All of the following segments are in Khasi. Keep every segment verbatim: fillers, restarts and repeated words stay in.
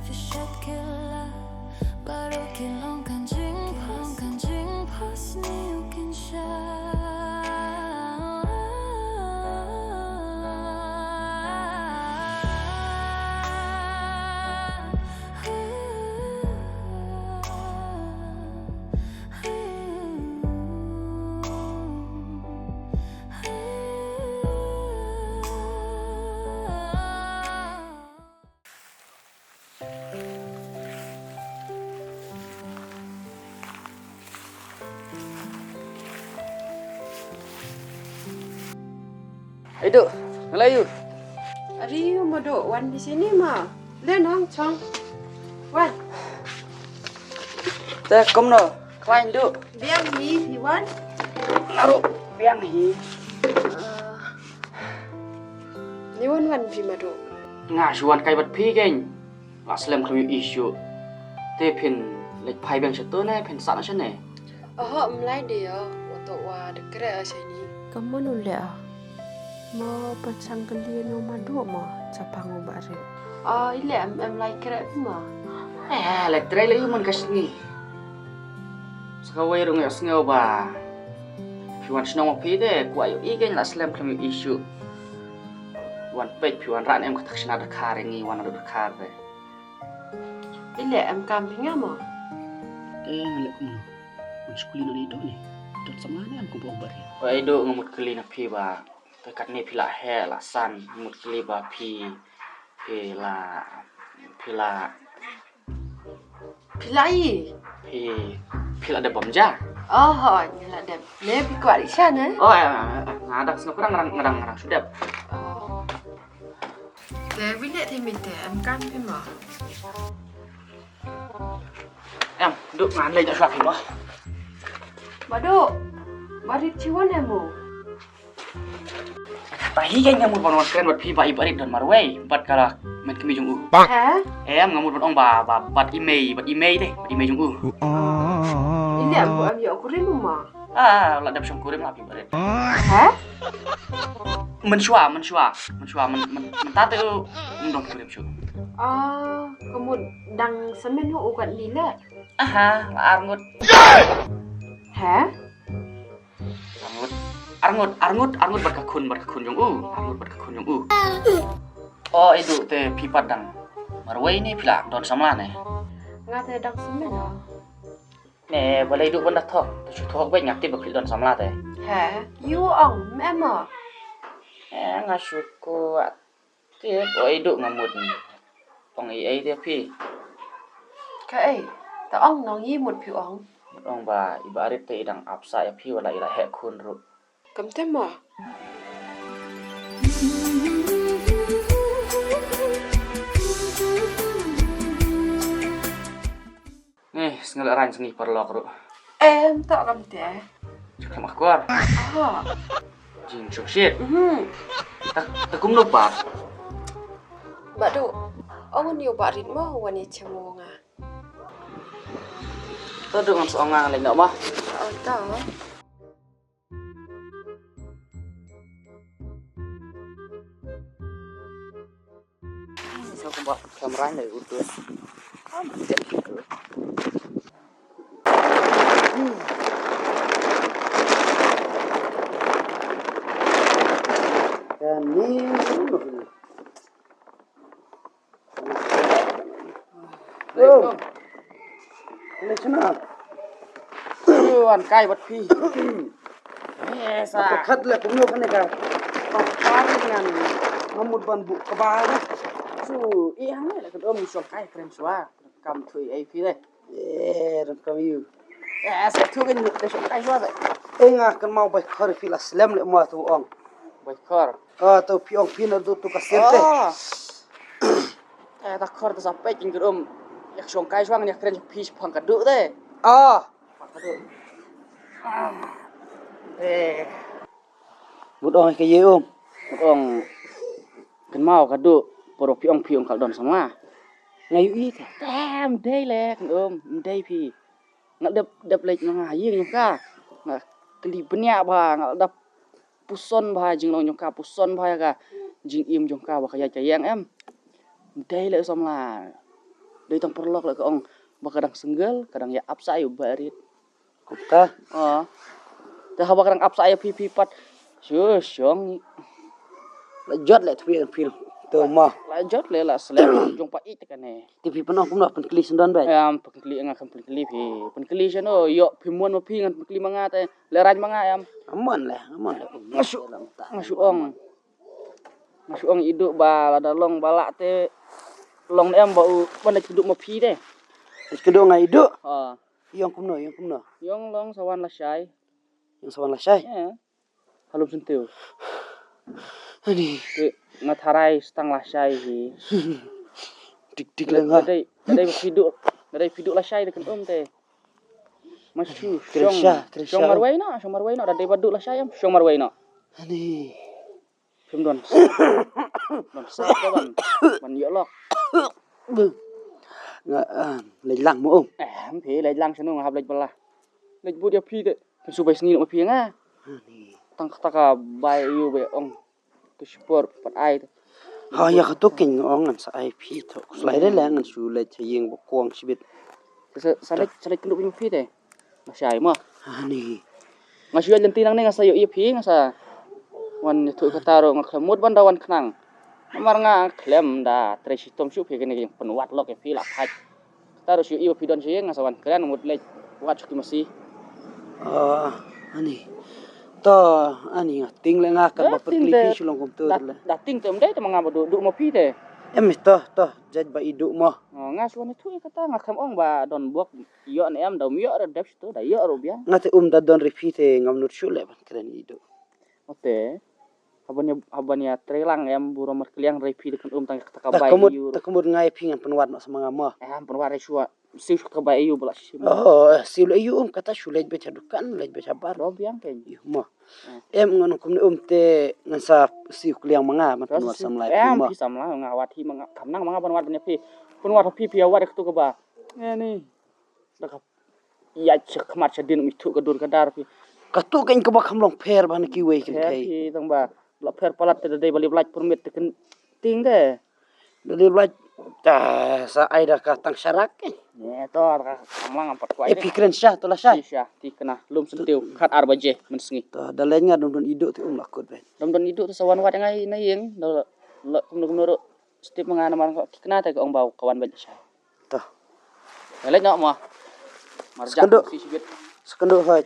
Fishet killer, baroh ki long kan jingpang, kan jingpang sniew kin sha. Ei Duh, nga la ïoh. Ari u Madu, wan bishni ma. Leh nang chong. Wan. Te kumno, khlaiñ Duh. Biang hi, hi wan. Aru, biang hi. Ah. Ni wan wan phi Madu. Nga shu wan kai bad phi keiñ. La slem khlem ïohi shuh. Te phin leit phai biang shato ne phin sah noh shane? Oho, ym lai de ïa, wat to wa de kre a shane. Ka mon u leh a. Mo pa chang ka lien u Madu mo, chapang u Barit. Ah, i leh em, em lai kre ma. Eh, leh trei leh ïa u man ka sngi. Sa kawei ruh nga sngew ba phi wan shnong ma phi te, kwah ïohi keiñ la slem khlem ïohi shuh. Wan peit phi wan rah ne em ka thak shna dkhar ïa ngi wan dkhar te. I leh em kam phi nga mo? Eh, nga leh kumno? Wan skuli na ni dok ni. Dot samla ne em kumba u Barit. Oi Duh, nga mut kylli na phi ba. Te katne phi la heh la san, nga mut kylli ba phi, phi la, phi la Phi la i? Phi, phi la dep bam ja? Oh, hooid, nga la dep. Ne phi kwah ri sha ne? Oh, eh, eh, eh, nga dang sngap, nga dang, nga dang, nga dang shu dep. Oh. Te wi ne te mi te em kam phi mo? Em, Duh ngan leit shuwa phi mo. Madu, Barit chi wan em mo? Tahi ïa nga mut ban wan kren bad phi ba i Barit don marwei bad ka la met kmie jong u. He? Em, nga mut ban ong ba, ba bad i mei, bad i mei te, bad i mei jong u. Ini em, em ïoh kurim ma? Ah, la dep shong kurim la phi Barit. He? Mynshuwa, mynshuwa, mynshuwa, myn, myn, mynta te u ym don kurim shuh. Ah, ka mut dang samen u kat ni le. Aha, la arngut. He? Arngut, arngut, arngut, arngut bad ka khun, bad ka khun jong u. Arngut bad ka khun jong u. O, i Duh te phi pat dang marwei ne phi la don samla ne? Nga te dang smen o. Ne, balei Duh ban da thok? Te shu thok beit nga tip ba phi don samla te. He, ïu ong, me mo. Eh, nga shu kwah Te ko i Duh nga mut ong ei ei te phi. Kaei? Ta ong nong i mut phi ong. Mut ong ba i Barit te i dang ap sah ïa phi, wat la i la heh khun ruh. Kam te ma. Ngi, sngew la rang sngi paralok ruh. Em, to kam te. Jingkhlem akor. Aha. Jingshongshit. Mhm. Ta, ta kumno pat? Ba Duh, ong wan ïa u Barit mo, wan ïa chem mo nga. To Duh ngan sa ong nga lei noh mo. Oh, to. Sa kumba kamera ne utus. Kani. Yo. Kane shna. Yo, wan kai bad phi. Yes, ah. Ka khat le kumno kane ka. Ka ngan. Nga mut ban buh kaba. Su, i hang le ka dom shong kai kren shuwa. Kam thui ai phi le. Eh, dang kam ïu. Eh, sa thu kan mut da shong kai shuwa sa. Eh, nga kan mau bai khar phi la slem le mo tu ong. Bai khar. Ah, to phi ong phi na tu tu ka sir te. Ah. Eh, ta khor ta sa peit kin krum. Ïa shong kai shuwa ngan ïa kren phi shaphang ka Duh te. Ah. Shaphang ka Duh. Ah. Eh. Mut ong ka ïe um. Mut ong kynmaw ka Duh. Por ba phi ong phi ong ka la don samla. Nga ïohi te. Te ym dei le kynmaw ym dei phi. Nga la dep dep leit ma nga ha ïing jong ka. Nga kylli bniah bha, nga la dep puson bha jinglong jong ka, puson bha ïa ka jingim jong ka ba ka ïaid ka ïeng em. Ym dei le samla. Dei tang paralok la ka ong ba ka dang single, ka dang ïa ap sa ïa u ba rit. Kumta. Ah. Te haba ka dang ap sa ïa phi phi pat. Shu shong. La jot le twi ang phi. To ma. La jot le la slem jong pa i te kane. Te phi pynong kumno pynkli sendon ba. Em pynkli nga kam pynkli phi. Pynkli seno yo phi mon ma phi ngan pynkli ma nga te. Le raj ma nga em. Amon le, amon le. Nga shu, nga shu ong. Nga shu ong i Duh ba lada long ba lah te long ne em ba u ban da kynduh ma phi te. Kynduh nga i Duh. Ha. Ïong kumno, ïong kumno. Ïong long sa wan lashai. Ïong sa wan lashai. Ïa. Halum senteu. Ani. Te nga tharai stang lashai hi. Dik dik le nga. Dei, dei phi duh, dei phi duh lashai de kan um te. Mashu. Kresha, kresha. Shong marwei no, shong marwei no, dei ba duh lashai em, shong marwei no. Ani. Phim don. Don sa ka ban. Ban ïoh lok. Nga ah, leit lang mo um. Eh, phi leit lang sanu nga hap leit bala. Leit bud ïa phi te. Kan su bai sngi ma phi nga. Ani. Tang kata ka bai ïu bai ong. Ka shipor pat ai te. Ha ïa ka tu king ong ngan sa ai phi to. Slai de lang ngan su leit ïing ba kuang shibit. Sa sa leit sa leit kynduh phi te. Lashai mo. Ani. Nga shu ïa lynti nangne nga sa ïohi ïa phi nga sa wan ïathuh kata ruh nga khlem mut ban da wan khnang. Namar nga khlem da trei shitom shuh phi kane ka jingpynwad lok ïa phi la phai. Kata ruh shu ïohi ba phi don shi nga sa wan kren mut leit wad shuh ki masi. Ah, ani. To ani nga ting le nga kan ba pyrkli phi shu long kumtu le. Da ting te um dei te ma nga ba duh duh ma phi te. Em to to jait ba i duh mo. Nga shu wan ïathuh ïa kata nga khlem ong ba don bok. Ïoh ne em da um ïoh re dep shitu da ïoh ruh biang. Nga te um da don re phi te ngam nud shuh le ban kren i Duh. Ote. Haban ïa haban ïa trei lang em burom mar kliang re phi de kan um tang kata ka bai ïu. Ta kumut ngai phi ngan pynwad noh sa ma nga mo. Em pynwad re shuwa. Siu shuwa ka bai ïu bala shi. Oh, siu le ïu um kata shu leit beit ha dukan leit beit ha bar. Ro biang ke. Ïu mo. Em ngan kumne um te ngan sa siu kliang ma nga man pynwad samla phi mo. Em phi samla nga wad hi ma nga kam nang ma nga ban wad ban ïa phi. Pynwad phi phi wad ka tu ka ba. Ni. Da ka ïaid sha khmat sha dien um ithuh ka dur ka dar phi. Katu ka ïing kaba kham long pher ba na kiwei kin thei. Phi tang ba la pher palat te da dei ba lip lait permit te kin ting de. Da lip lait ta sa ai da ka tang sharak. Ne to ka kham lang pat kwai. E phi kren sha to la sha. Sha ti kena lum senteu khat ar baje mynsngi. To da leng nga dom don i Duh te um la kut ben. Dom don i Duh te sa wan wat ngai na ïing da la kumno kumno ro step ma nga namar ki kena te ka ong ba ka wan ben sha. Toh. Leit noh mo. Marjak. Sekenduh. Si sibit. Sekenduh hoi.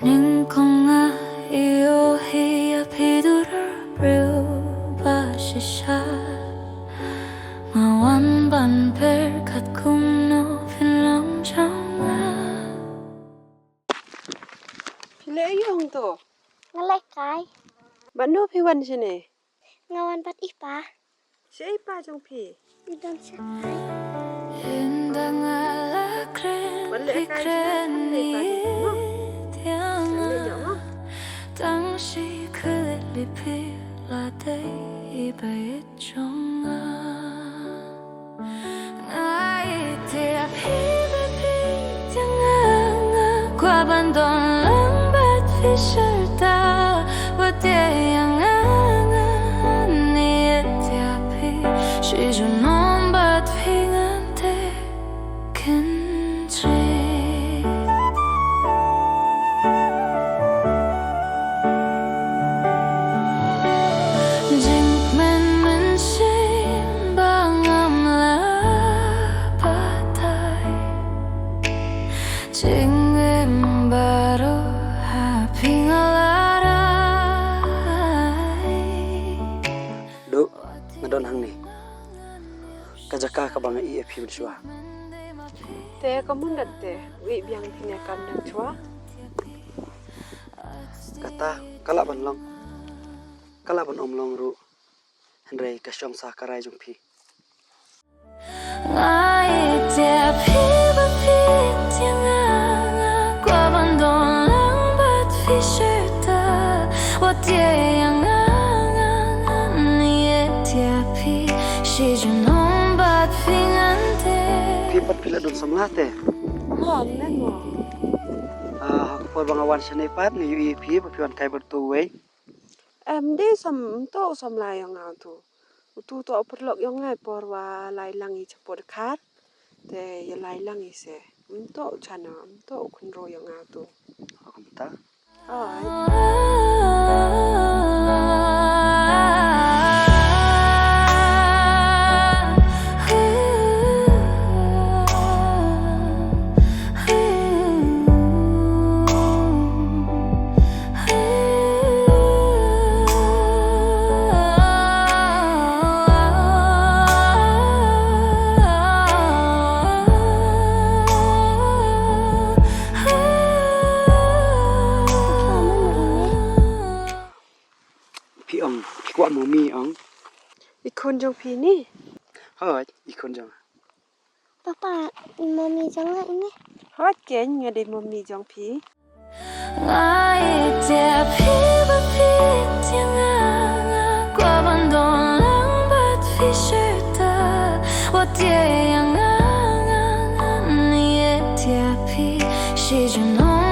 Nyngkong nga ïohi ïa phi dur briew ba shisha. Nga wan ban pyrkhat kumno phin long jong nga. Phi leh aïu hangto? Nga leh kai. Bad no phi wan shane? Nga wan bad i pa. Shaei pa jong phi? I don shaei. Ynda nga la kren, phi kren ïa nga. Tang shi khylliphi la dei i ba ïeit jong nga. Nga ïeit ïa phi ba phi ïeit ïa nga, nga kwah ban don lang bad phi sharta. Wat ïeit ïa nga, ngan ïeit ïa phi. Shi junom bad phi ngan teh kynjri. Jingkmen mynsiem ba ngam lah batai. Jingim baroh ha phi nga la rai. Duh, nga don hangne. Ka jaka kaba nga ïeh ïa phi mynshuwa. Te ka mut kat te, u ïeh biang phi ne kam mynshuwa. Kata ka lah ban long, ka lah ban ym long ruh. Hynrei ka shong sa ka rai jong phi. Nga ïeit ïa phi ba phi ïeit ïa nga, nga kwah ban don lang bad phi sharta. Wat ïa nga, nga, nga, nga, ïa phi. Shi junom bad phi ngan te. Phi pat phi la don samla te? Mo, ne mo. Ah, ha ka por ba nga wan shane pat nga ïohi ïa phi ba phi wan kai bad utu uwei. Em, dei sam, ym toh u samla ïong nga utu. Utu u toh u paralok ïong nga por wa lai lang i chapoh dkhar. Te ïa lai lang i se. Ym toh u chana, ym toh u khynroo ïong nga utu. Oh, kumta. Phi ong, phi kwah mommy ong. I khun jong phi ni? Hooid, i khun jong. Papa, i mommy jong nga ini. Hooid keiñ, nga dei mommy jong phi. Nga ïeit ïa phi ba phi ïeit ïa nga, nga kwah ban don lang bad phi shuh ta. Wat ïeit ïa nga, nga, nga ïeit ïa phi. Shi junom